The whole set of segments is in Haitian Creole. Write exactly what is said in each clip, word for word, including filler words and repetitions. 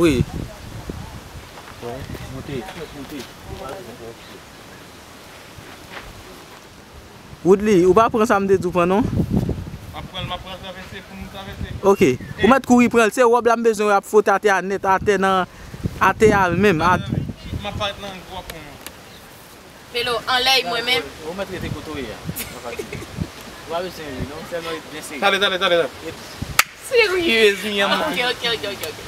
Wi. Monte, monte. Woodly, ou pa pran sa m te di w pran non? M ap pran l, m ap pran travèse pou m travèse. Ok. Ou mèt kouri pran l. Se wòb la m bezwen wè ap fwote atè a nèt, atè nan, atè a menm. M ap parèt nan gwo pon an. Pelo, anlè mwen menm. Ou mèt rete kote w ye a. Ou pa fatige. Ou pa bezwen ri non, sèlman ret byen sere. Tande, tande, tande, tande. Serye, wi, an. Ok, ok, ok, ok, ok.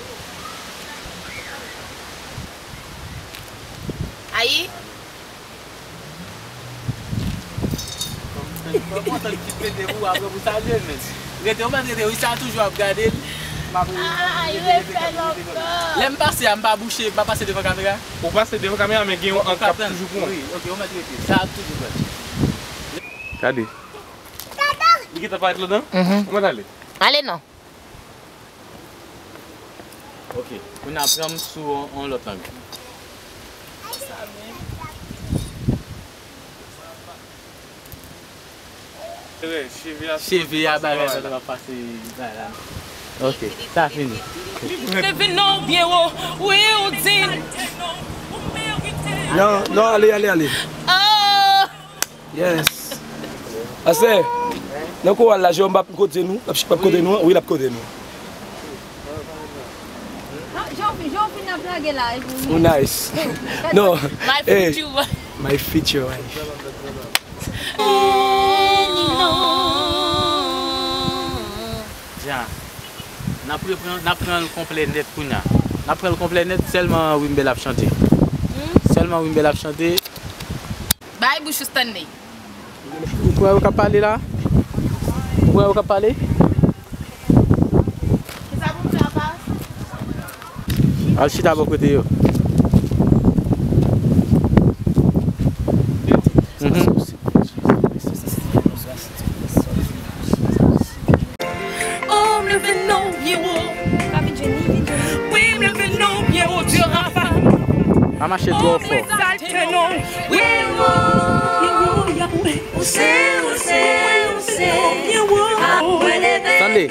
Ayi. Kontan ki pete pou apre pou salye l, men. Rete, ou mèt rete, wi, sa toujou ap gade l. M ap rete, rete, rete, rete. Lè m pase a, m pa bouche, m pa pase devan kamera. Ou pase devan kamera, men gen yon ang k ap toujou pran. Wi, ok, ou mèt rete. Sa ap toujou pran. Gade. Li gentan parèt ladan? Mhm. Kòman l ale? Ale non. Ok. Kounye a pran m sou yon, yon lòt ang. Cheve a bagay sa t ap pase bagay la. Ok, sa fini. Leve non byen wo, wi ou di. Non, non, ale, ale, ale. Oh! Yes. Ase, nan koral la, Jewòm p ap kote nou, l ap, p ap kote nou, wi, l ap kote nou. Ah, Jean-Philippe, Jean-Philippe n ap lage la, epi. Oh, nice. No, my future wife. My future wife. Jan, n ap repran, n ap pran l konplè nèt kounye a. N ap pran l konplè nèt, sèlman Wimbel ap chante. Hmm? Sèlman Wimbel ap chante. Bay bouch ou Stanley. Ou kwè yo k ap pale la? Ou kwè yo k ap pale? Kisa pou m fè apa? Al chita bò kote yo. Mhm. Oh, m leve non byen wo. Wi, m leve non byen wo, Dieu Rapha. Pa mache twò fò. Oh, m egzalte non. Wi, wo. Ou se, ou se, ou se. Tande.